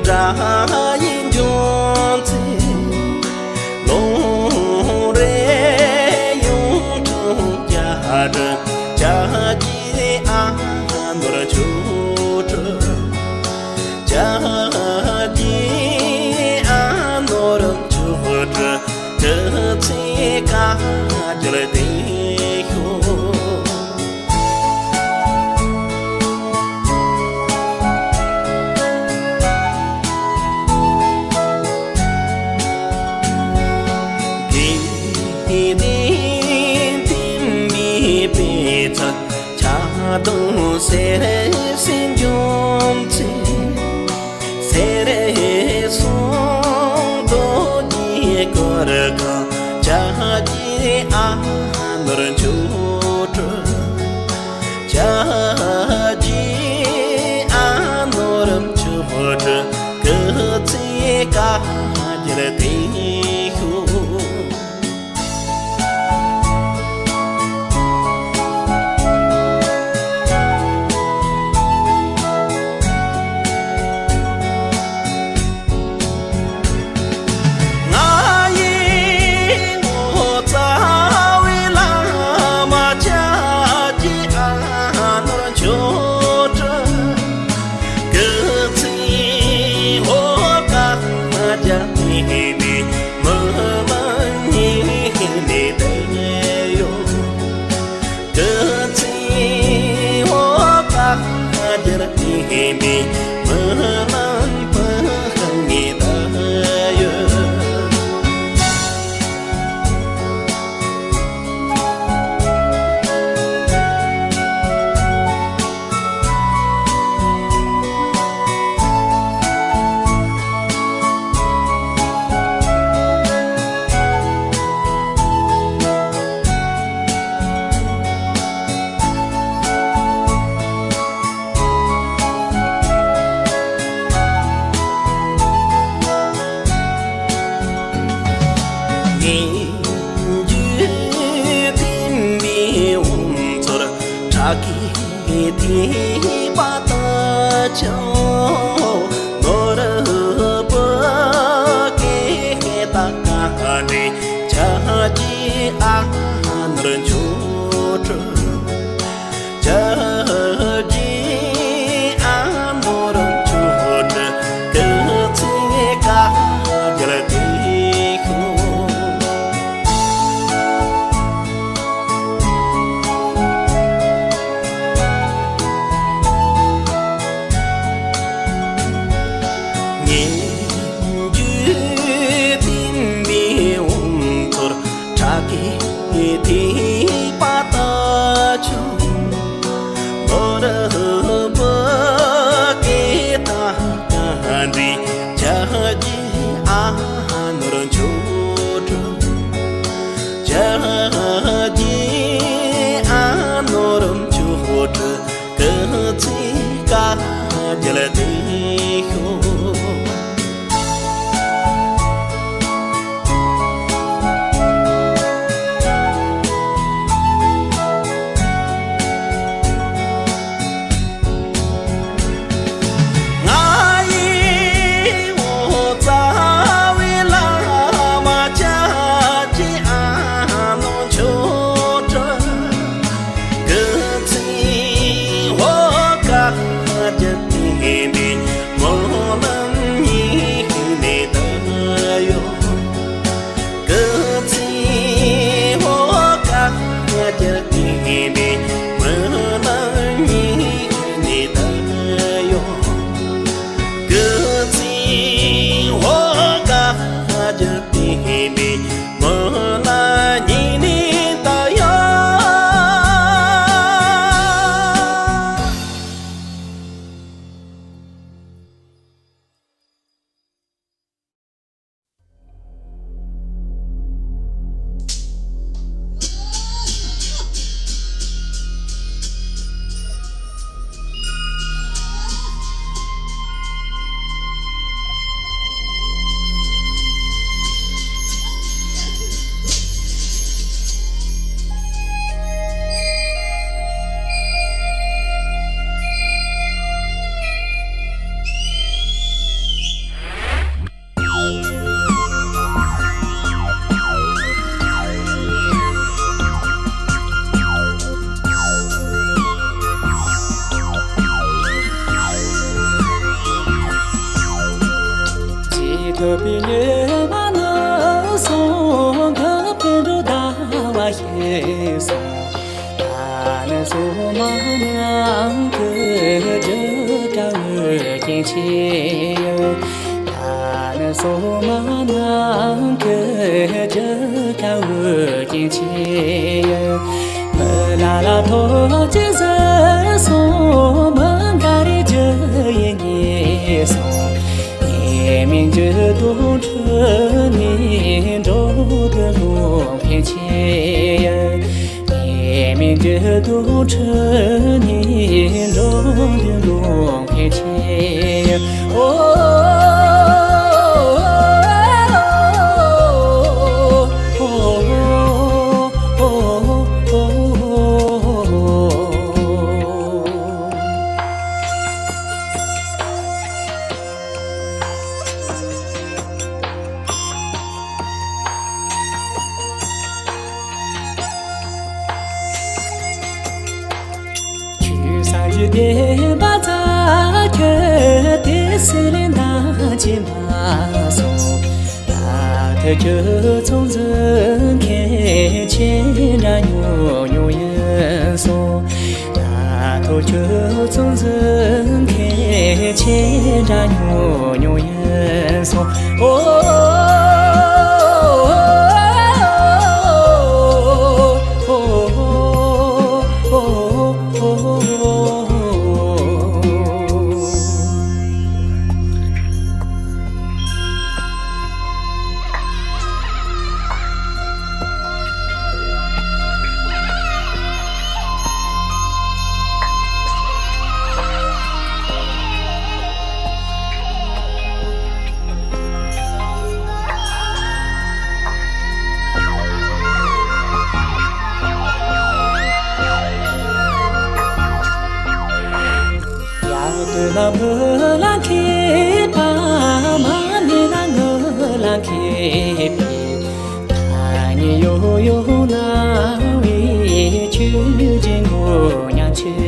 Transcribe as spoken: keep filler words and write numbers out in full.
སྒྲ་ཡི་འབྱུང་ཚེ་ལུང་རེ་ཡུང་དྲུང་བརྒྱ་དྲུག་བརྒྱ་བརྒྱད་ཨ་ནོར་ཆོ་འཕྲུལ། བརྒྱ་བརྒྱད་ཨ་ནོར་ཆོ་འཕྲུལ། སྐུ་ཚེ་བསྐལ་བརྒྱར་བརྟན་ཤོག། དགེ་ལྡན་བསྟན་པའི་དཔེ་མཚོན། ཆ་དང་སེར་སེར་འཇོམས་ཚེ། སེར་སོང་རྡོ་རྗེ་གུར་དཀར། བརྒྱ་བརྒྱད་ཨ་ནོར་ཆོ་འཕྲུལ། བརྒྱ་བརྒྱད་ཨ་ནོར་ཆོ་འཕྲུལ། སྐུ་ཚེ་བསྐལ་བརྒྱར་བརྟན་ཤོག། ང་ཡི་ངོ་ཚ་བའི་བླ་མ་ཆ་ཅི་ཨ་ནོར་ཆོ་འཕྲུལ། སྐུ་ཚེ་འོ་ཀ་རྒྱ་ནི་ནི་མི་མ་ནི་ནི་དེ་ཡོ། སྐུ་ཚེ་འོ་ཀ་རྒྱ་ནི་ནི་མི་མ་པ་ནི་དེ་ཡོ། ངེས་འབྱུང་ལྡན་པའི་འོ་མཚོར་ཁྲག་གི་ཐིགས་པ་དག་ཀྱང་ནོར་བུ་སྐད་དང་ག་འདྲའི་ཆ་ཅི་ཨ་ནོར་ཆོ་འཕྲུལ། བརྒྱ་བརྒྱད་ཨ་ནོར་ཆོ་འཕྲུལ། སྐུ་ཚེ་བསྐལ་བརྒྱར་བརྟན་ཤོག། ངེས་འབྱུང་ལྡན་པའི་འོ་མཚོར་ཁྲག་གི་ཐིགས་པ་དག་ཀྱང་ནོར་བུ་སྐད་དང་ག་འདྲའི་ཆ་ཅི་ཨ་ནོར་ཆོ་འཕྲུལ། བརྒྱ་བརྒྱད་ཨ་ནོར་ཆོ་འཕྲུལ། སྐུ་ཚེ་བསྐལ་བརྒྱར་བརྟན་ཤོག། ང་ཡི་ངོ་ཚ་བའི་བླ་མ་ཆ་ཅི་ཨ་ནོར་ཆོ་འཕྲུལ། སྐུ་ཚེ་འོ་ཀ་རྒྱ་ནི་ནི་སྨོན་ལམ་ཉི་ནི་དང་ཡོ། སྐུ་ཚེ་འོ་ཀ་རྒྱ་ནི་ནི་སྨོན་ལམ་ཉི་ནི་དང་ཡོ། སྐུ་ཚེ་འོ་ཀ་རྒྱ་ནི་ནི་སྨོན་ལམ་ཉི་ནི་དང་ཡོ། དེ་ཉིད་མ་ནུབ་སོང་། གབ་དུད་འགྲོ་ཟླ་བ་ཞིག་སོང་། ད་ནི་སོ་མ་ནམ་མཁའི་རྒྱུ་སྐར་འོད་ཀྱིས་ཕྱེ། ད་ནི་སོ་མ་ནམ་མཁའི་རྒྱུ་སྐར་འོད་ཀྱིས་ཕྱེ། མི་ལ་ལ་ཐོག་ཅིག་བཟོས་སོང་། མི་འགའ་རེ་རྒྱུ་ཡིས་ཉེས་སོང་། ངའི་མིང་རྒྱུད་དུ་འཁྲུལ་ནས། འགྲོ་དོན་ལུང་འཕེན་ཆེ། ངའི་མིང་རྒྱུད་དུ་འཁྲུལ་ནས། འགྲོ་དོན་ལུང་འཕེན་ཆེ། ཨོ། ཆོས་སངས་རྒྱས་བསྟན་པ་རྩ་ཁྱོད་དེ་སྲིད་ལས་འདའ་ཅི་མ་སོང་། ད་ཐུག་ཁྱོད་ཚོང་འཛིན་མཁན་ཁྱེད་འདྲ་ཉུང་ཉུང་ཡིན་སོང་། ད་ཐུག་ཁྱོད་ཚོང་འཛིན་མཁན་ཁྱེད་འདྲ་ཉུང་ཉུང་ཡིན་སོང་། ཨོ། ཡར་སྟོད་ན་བུ་ལ་མཁས་པ། མར་སྨད་ན་ངུ་ལ་མཁས་པའི། ད་ཉིད་ཡོ་ཡོ་ན་བའི་ཆོས་རྗེ་མགོན་ཉག་ཆུ།